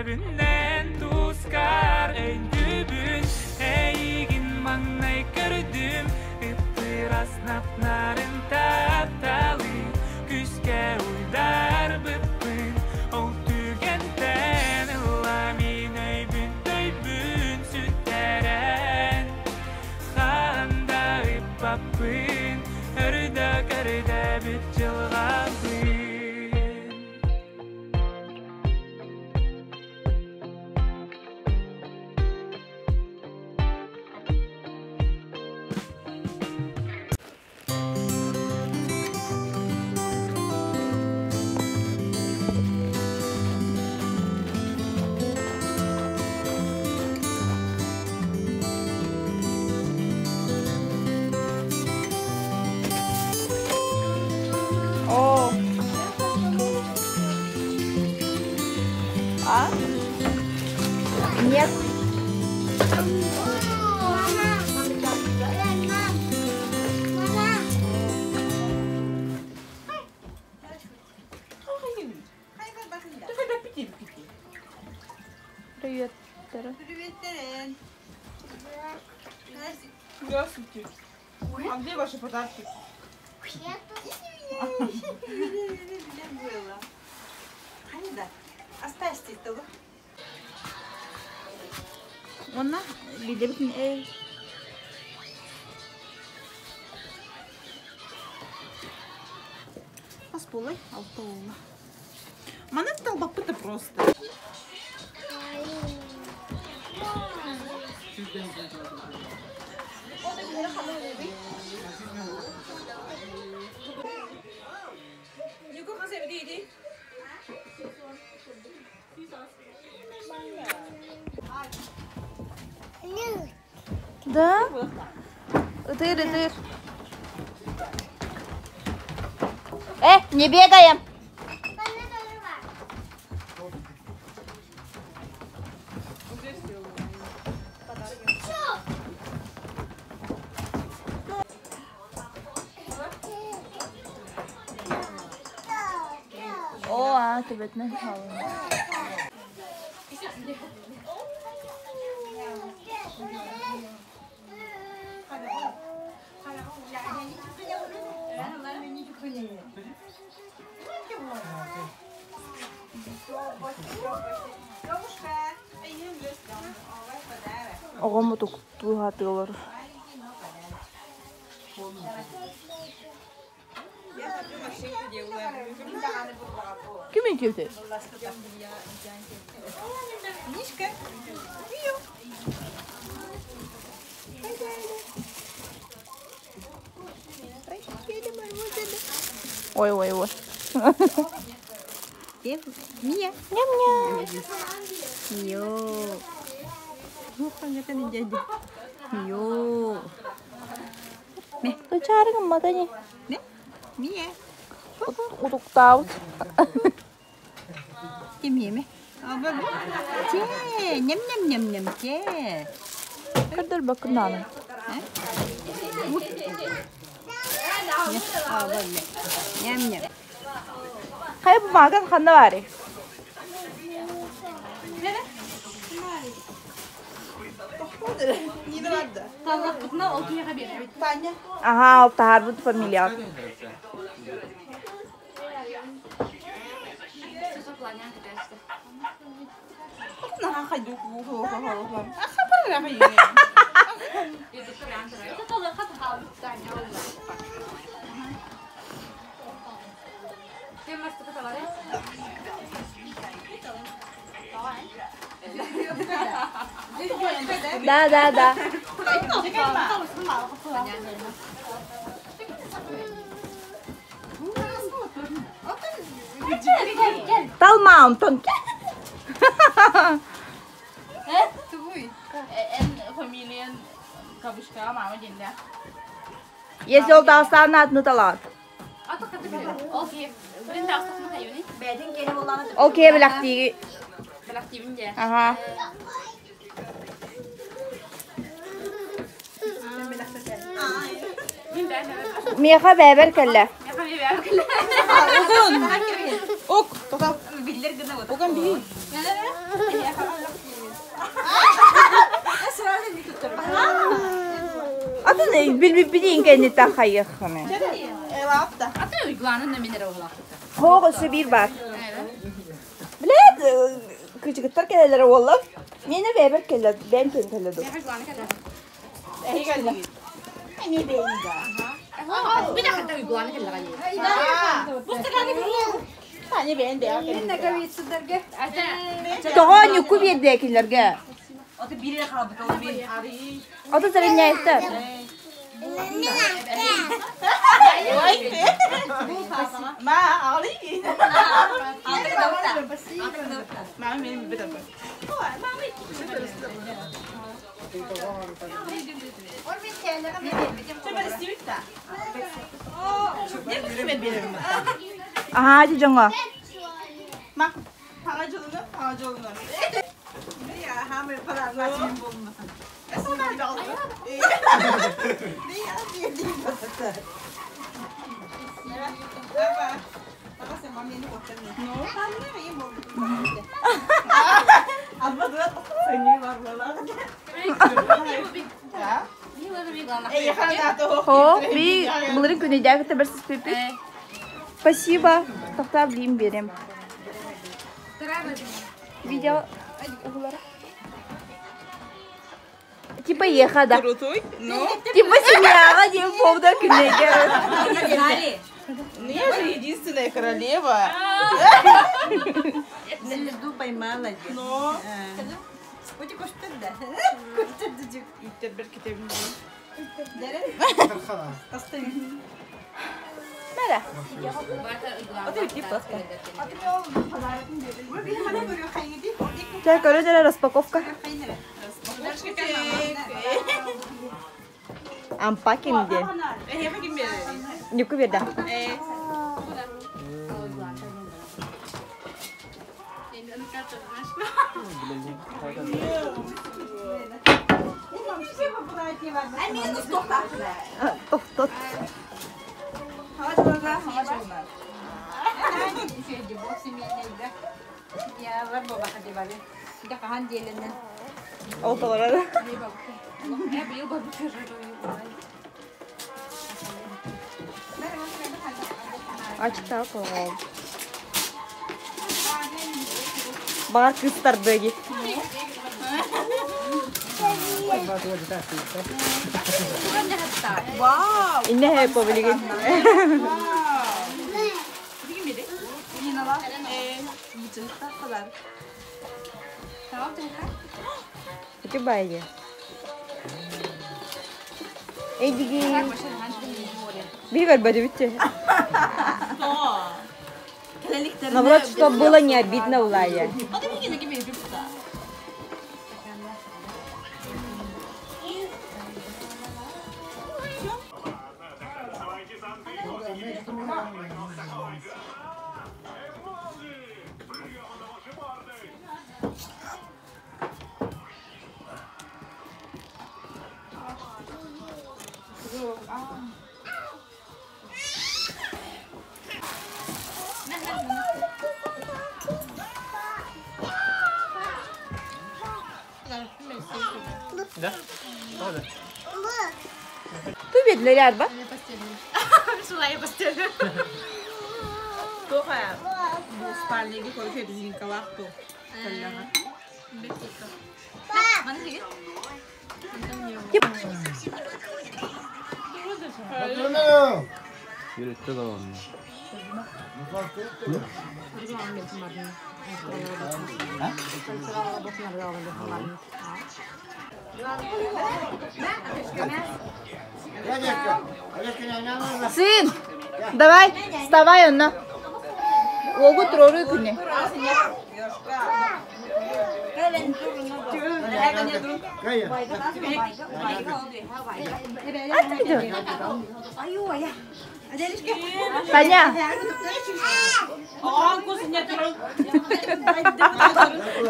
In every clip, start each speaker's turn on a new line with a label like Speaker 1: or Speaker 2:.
Speaker 1: Көрөбүн эн тускар өйдүүбүн Эйигин маҥнай көрдүм Ыппырас нап-нарын тапталы Күүскэ уйдарбыппын Ол түгэнтэн ыла мин өйбүн төйбүн сүтэрэн Хаһан да ыппаппын Өрүдэ көрдөбүт дьылҕабын.
Speaker 2: О. А? Нет. Привет, Тара.
Speaker 3: Привет,
Speaker 4: Здравствуйте. А где ваши подарки?
Speaker 3: Было. Оставьте того.
Speaker 2: Онна билебитин эй.
Speaker 4: Ас буолай, алта буолла. Манан талбаппыта просто.
Speaker 2: Да? Ытыр, ытыр. Не бегаем. О, а, төбөтүнэн хаалын. Оҕом утуктуу сатыылар. Ким иккиэтэй?
Speaker 3: Мишка.
Speaker 2: Ой, ой, ой.
Speaker 3: Мия.
Speaker 2: Ням-ням.
Speaker 3: Йо. Йо.
Speaker 2: Тучары гымматани.
Speaker 3: Мия.
Speaker 2: Утуктаабыт.
Speaker 3: Мия. Че, ням-ням-ням-ням, че.
Speaker 2: Көрдөр бакынааны.
Speaker 3: Ням-ням.
Speaker 2: Хайа бу маган ханна баарый? Аха, ол таһаарбыт фамилия. Да, да, да. Талма, Антон.
Speaker 4: Фамилиян кабышка мама денде.
Speaker 2: Если ол таастаан атны талаат. Ол киһи билэхтииги. Аха. Миэхэ бэйбэр кэллэ.
Speaker 4: Ок, тоқал. Оган би.
Speaker 2: Билбиппитин кэнниттэн хайыаххыный? Хоох өссө биир баар. Блядь, кычыгыттар кэлэллэрэ уолла. Миэнэ бэйэбэр кэллэ, бэйэм кэлэн кэллэ дуу. Тоҕо ньукку биэрдэ кинилэргэ? Ото сэрэнньээйиттэр. Аһаа ити дьоҥҥо. Хо, би былырын күнэйдээхитэ бэрсиспиппит. Спасибо. Тохтоо билиим биэрем. Видео угулара. Типа еха да.
Speaker 4: Крутой, но...
Speaker 2: Типа семьяға диэн повода күнэйгэ.
Speaker 4: Ну я же единственная королева.
Speaker 3: Звезду поймала.
Speaker 4: Но...
Speaker 3: Ути көстөр да. Көстөр
Speaker 4: Үттер китебин.
Speaker 2: Мәрә. Чай көрө распаковка. Unpacking диэн. Ньукку биэрдэ. Тохтот. Ол толорор. Ачыктаах оҕол. Баҕар кыыстарды ги. Инне хэппо билигин. Ити байы. Эдиги. Бир көрбөдү бүтчү. Наоборот, чтобы было не обидно Улая.
Speaker 1: Да? Правда?
Speaker 2: Ту биэдлэр арба.
Speaker 4: Тоха, бу спальниги короче резинкалаах ту.
Speaker 5: Yürüttü de onu.
Speaker 2: Сын, давай, вставай, онно. Уогу турору күнү. Таня.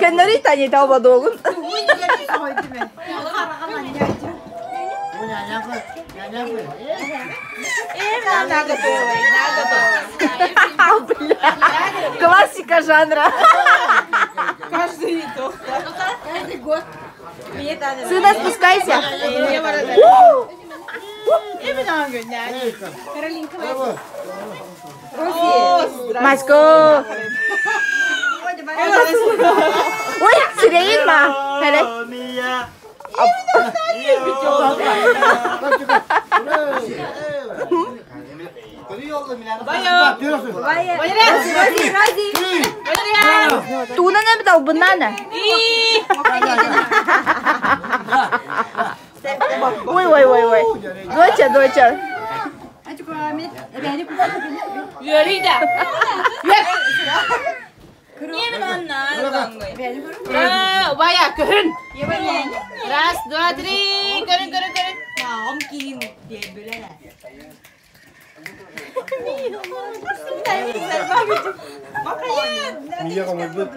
Speaker 2: Көннөрүй Таня таба догун. Бля. Классика жанра.
Speaker 4: Каждый то.
Speaker 2: Сына, спускайся. У! Маско. Ой, сирэйин ма. Hele. Туунан эбит албыннаана. Ой, ой, ой, ой. Доча, доча.
Speaker 6: Үөрүйдэ. Убайа, көрүн. Раз, два, три. Көрүн, көрүн, көрүн.
Speaker 3: Мағым киин диэбилэр.
Speaker 5: Мия комойбут,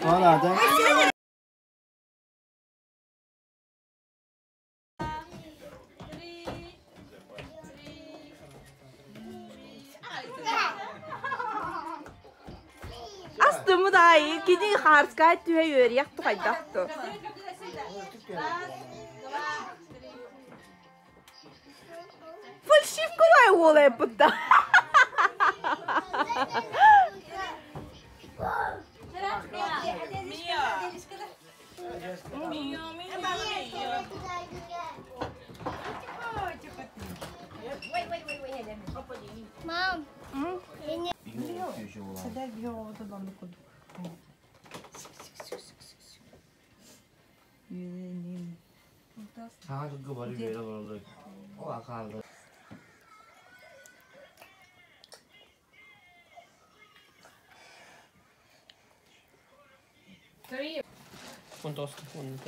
Speaker 5: Маҕа!
Speaker 2: Астымы да кини хаарскай түһэ үөрүйэх тухайдахту. Фальшивка да уола эппытта.
Speaker 7: Мам,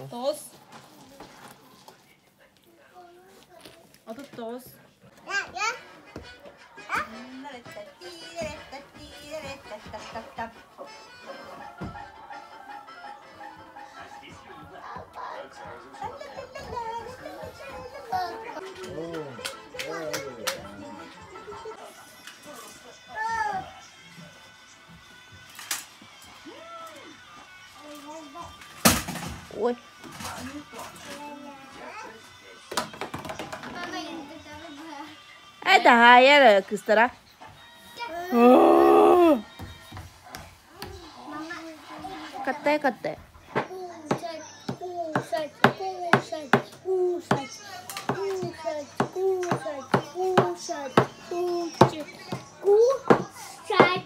Speaker 6: Тоғыз. 39.
Speaker 2: Ой. Это хайер кыстара. Каттай, каттай.
Speaker 7: Кушать, кушать, кушать, кушать, кушать, кушать, кушать, кушать, кушать.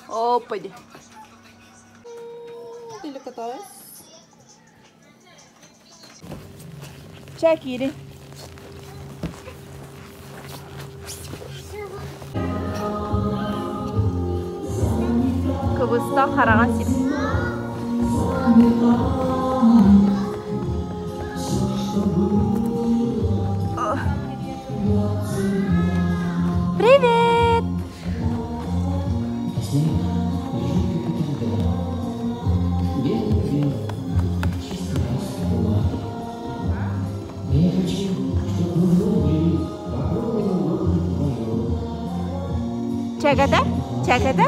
Speaker 2: Опади. Чэ киири. Кыбыста хараҕа сип. Привет! Чэкэтэ? Чэкэтэ?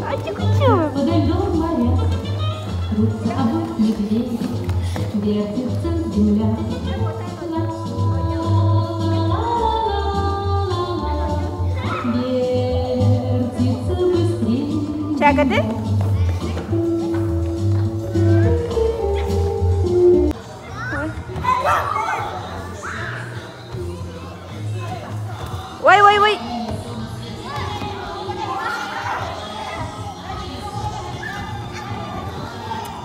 Speaker 2: Ачу-кучу! Чэкэтэ? Ой, ой, ой!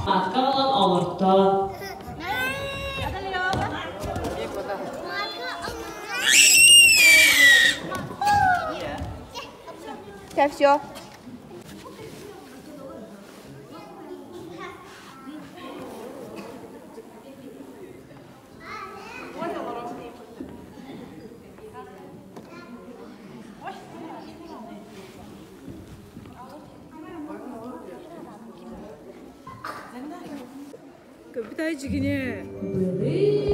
Speaker 8: Атка ылан олорто.
Speaker 2: Сейчас все.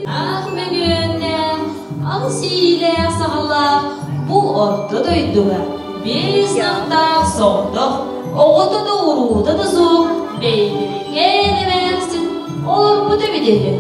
Speaker 8: Ах мөгүөннээх, аҕыс иилээх саҕалаах бу орто дойдуга биэс сылтаах соҕотох оҕото да уруута да суох бэйбэрикээн эмээхсин олорбут эбит үһү.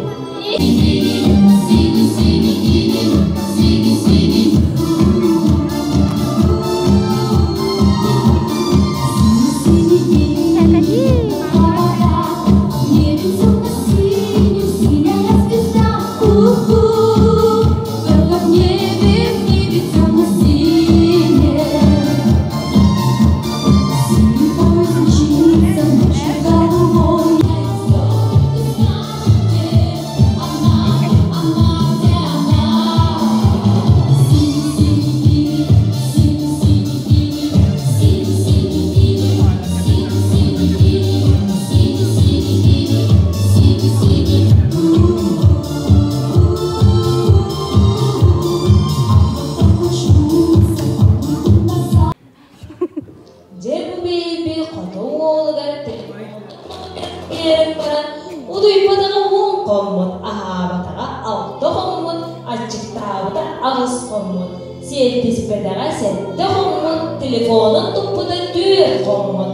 Speaker 8: Дьэ бу бэйэби хоту уолугар биэрэн баран утуйбатаҕа уон хоммут, аһаабатаҕа алта хоммут, аччыктаабыта аҕыс хоммут, сиэттиспэтэҕэ сэттэ хоммут, телефонун туппута түөрт хоммут.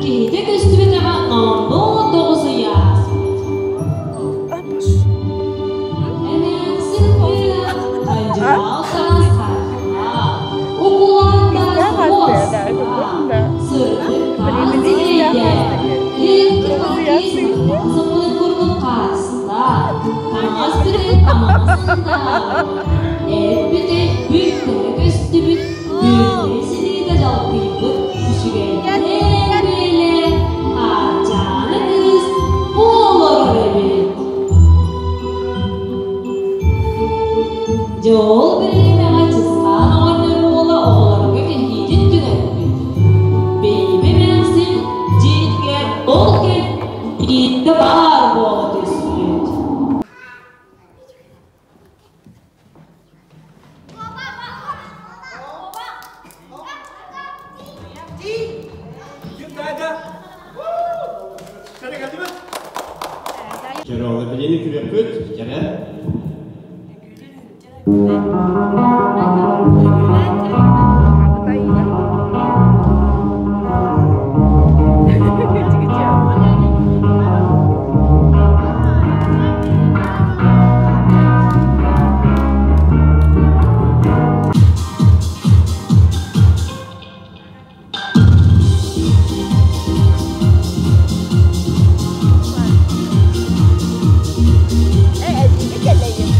Speaker 8: Киһитэ көстүбэтэҕэ номнуо тоҕус ый ааспыт. Эмээхсин тыа хандьыбаал таҥастаах, укулааттаах муостаах, сырдык таас сирэйдээх, илин сымыы курдук хаастаах, таҥас бүтэй таҥасыннаах, эт бүтэй бүттэрэ көстүбүт, бүтэй силиитэ дьалкыйбыт үчүгэйдээн бэйэлээх Хаарчаана кыыс олорор эбит. Дьэ ол бириэмэҕэ Чысхаан оҕонньор уола оҕолорго кэһиитин түҥэппит. Бэйбэ эмээхсин дьиэтигэр ол кэм биирдэ баар буола түспүт.
Speaker 5: Кэрэ оҕо билини күрүөхпүт, кэрэ.
Speaker 2: Э, эдиги кэлэйим.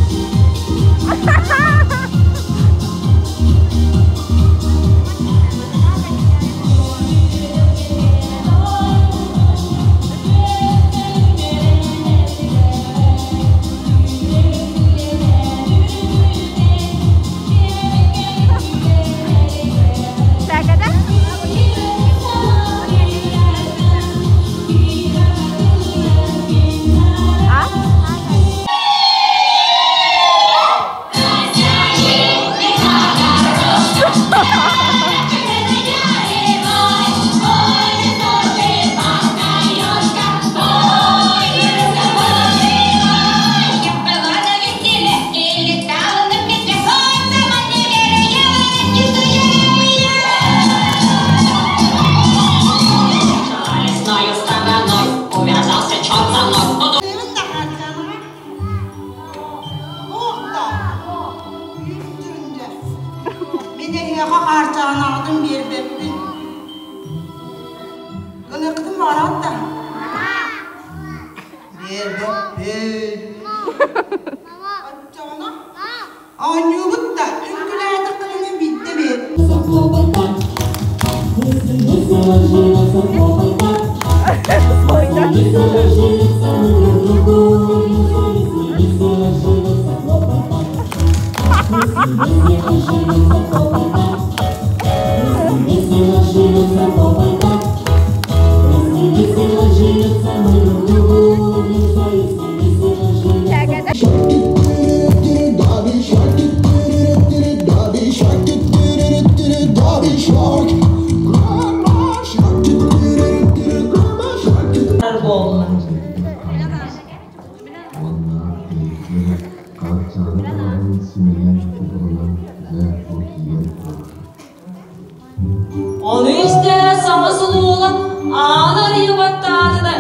Speaker 8: Ону истэ саҥа сулуулан аан арыйа баттаата да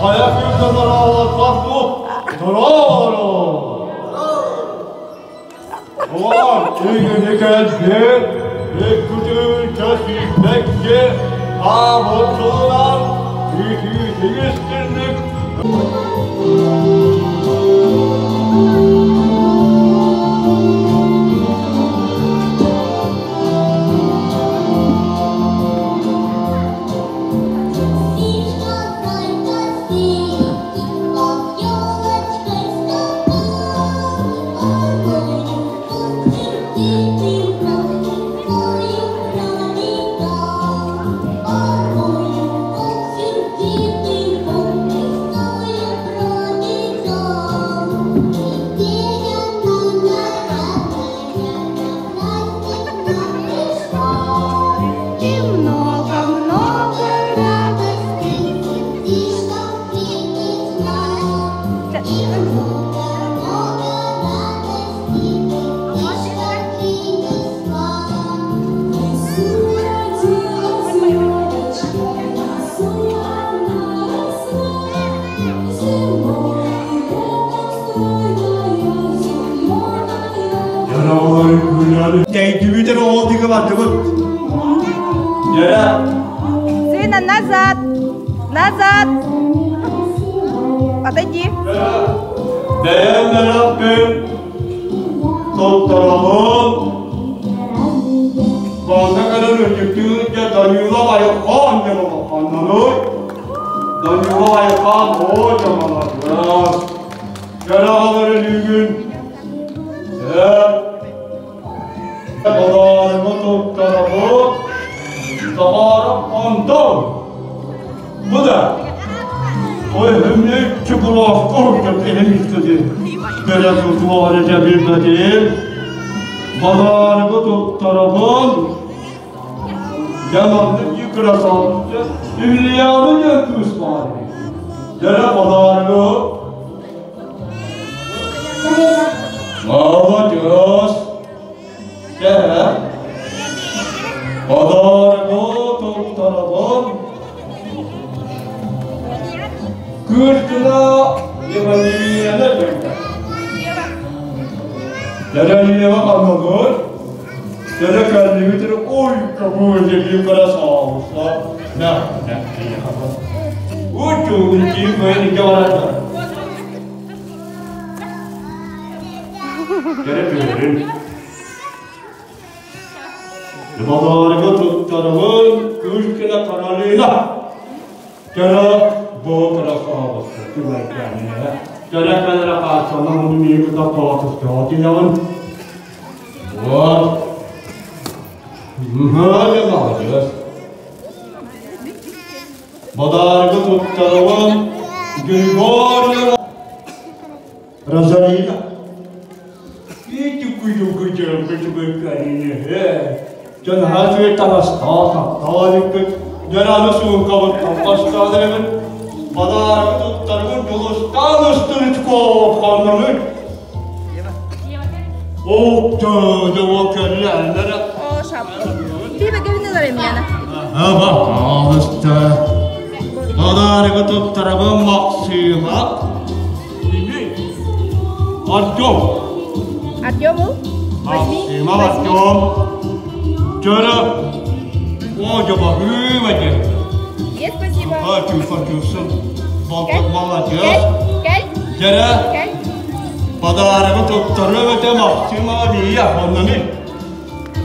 Speaker 9: Хайа күн бу Дороро! Ulan ügünü geldi, ükküdü kösübekki, avuçulan, ühüdü üstünlük.
Speaker 2: Сына, назад! Назад! Отойди!
Speaker 9: Бэйэм Rabbim tutturalım. Bana kadar ötüktüğünce Danila Aykan anlanır. Danila Aykan o camalar. Gel gün. Badarımı tutturalım. Zaharım ondan. Bu da o hümlü çukurov korkup elim istedi. Böyle tutma bilmedim. Badarımı tutturalım. Yamanlık yıkıra salmıştı. Hülyanın yakış var. Yere badarımı. Молодец. Gel. Badarımı tutturalım. Kırkına yemeğine döndü. Nereye anladın? Dere kendimi oy kabul edip yukarı sağlıkla. Ne ne Uçuğun ki böyle gavara. Dere böyle. Badarımı tutturalım. Kırkına kararıyla. Dere bu kadar sağlıklı. Dere kadar karşısına onu bir kadar dağıtıp Вот. Hadi молодец. Badargı tuttaralım. Григорьева. Розалина. Дьон таҥастаах таалыккыт, дьон суукабыт таҥастааларыгыт, бадааргы туттаргын дьулустаан ыстырычков ханнарыт. Октоо кэллээллэрэ.
Speaker 2: О, шапку. Биба гевнелер эмиэна.
Speaker 9: Аба, аалыста. Бадааргы туттарабын Максима. Артем.
Speaker 2: Артему? Возьми.
Speaker 9: Максима Артем. Чара. О, жаба, хывате.
Speaker 2: Есть, спасибо.
Speaker 9: Артем, Артем, Молодец.
Speaker 2: Кэль.
Speaker 9: Жара.
Speaker 2: Кэль.
Speaker 9: Бадааргы туттарып өте Максима Лия оннаны.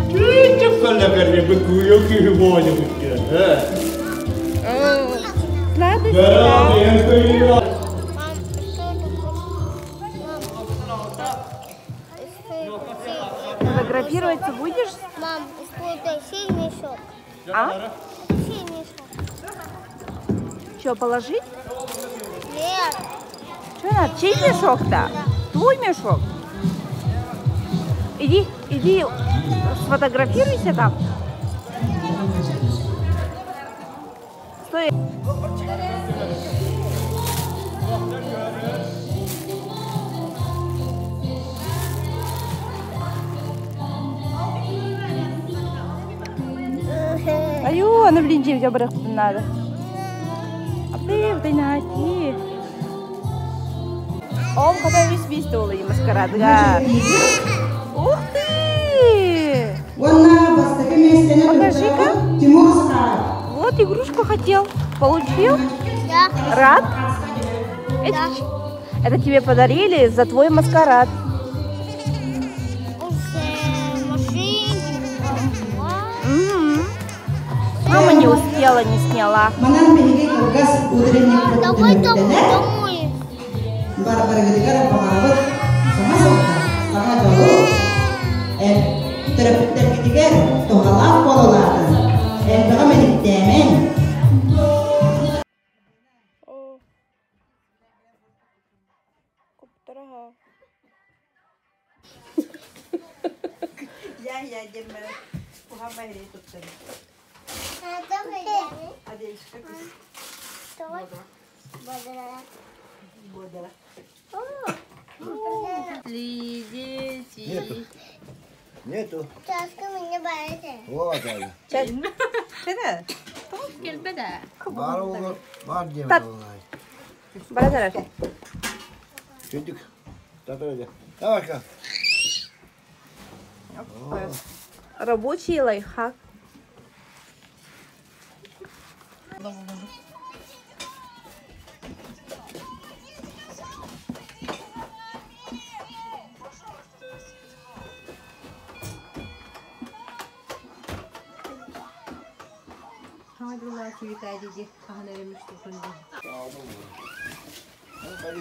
Speaker 9: Чүчүк кэллэ кэллэ күйө күйө болы бүттэ.
Speaker 2: Рады всегда. Фотографироваться будешь?
Speaker 7: Мам, это сей мешок.
Speaker 2: А?
Speaker 7: Сей мешок.
Speaker 2: Что, положить?
Speaker 7: Нет.
Speaker 2: Что надо? Чей мешок-то? Да. Твой мешок? Иди, иди, сфотографируйся там. Стой. Аю, аны блин дьиэбитэ барыахпытын наада. Абдыы, Ол хата үс биис туолуй маскарадыгар. Ух ты! Покажи-ка. Вот игрушку хотел. Получил?
Speaker 7: Да.
Speaker 2: Рад?
Speaker 7: Да.
Speaker 2: Это тебе подарили за твой маскарад. Мама не успела, не сняла.
Speaker 7: Давай домой.
Speaker 10: Төрөппүттэргитигэр туһалаах буолалаатын, элбэҕи мэниктээмэҥ.
Speaker 6: Дети.
Speaker 9: Нету. Нету.
Speaker 7: Чашка мне нравится.
Speaker 9: Вот она.
Speaker 6: Кэлбэдэ.
Speaker 9: Бар olur, бар diye
Speaker 2: Tat. Бара
Speaker 9: Çocuk. Tat öyle. Tamam bakalım.
Speaker 2: Рабочий лайфхак.
Speaker 9: Hadi.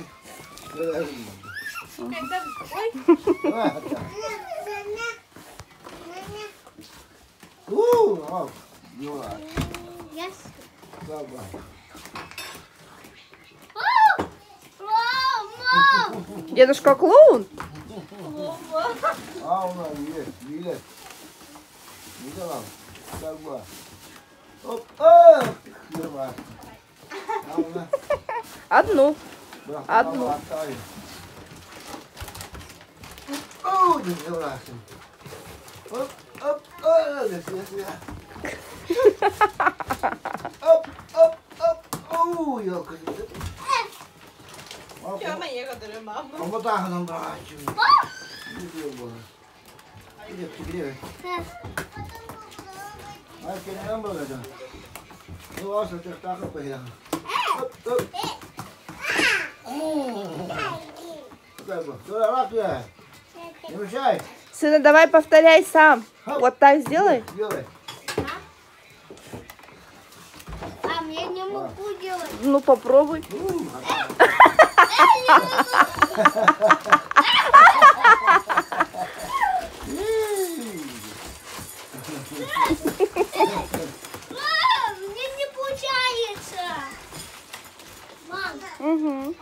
Speaker 7: Yes.
Speaker 2: Дедушка клоун? Одну. Одну. Сына, давай повторяй сам. Вот так сделай.
Speaker 7: Мам, я не могу делать.
Speaker 2: Ну, попробуй.
Speaker 7: Мам, мне не получается. Мам.
Speaker 2: Угу.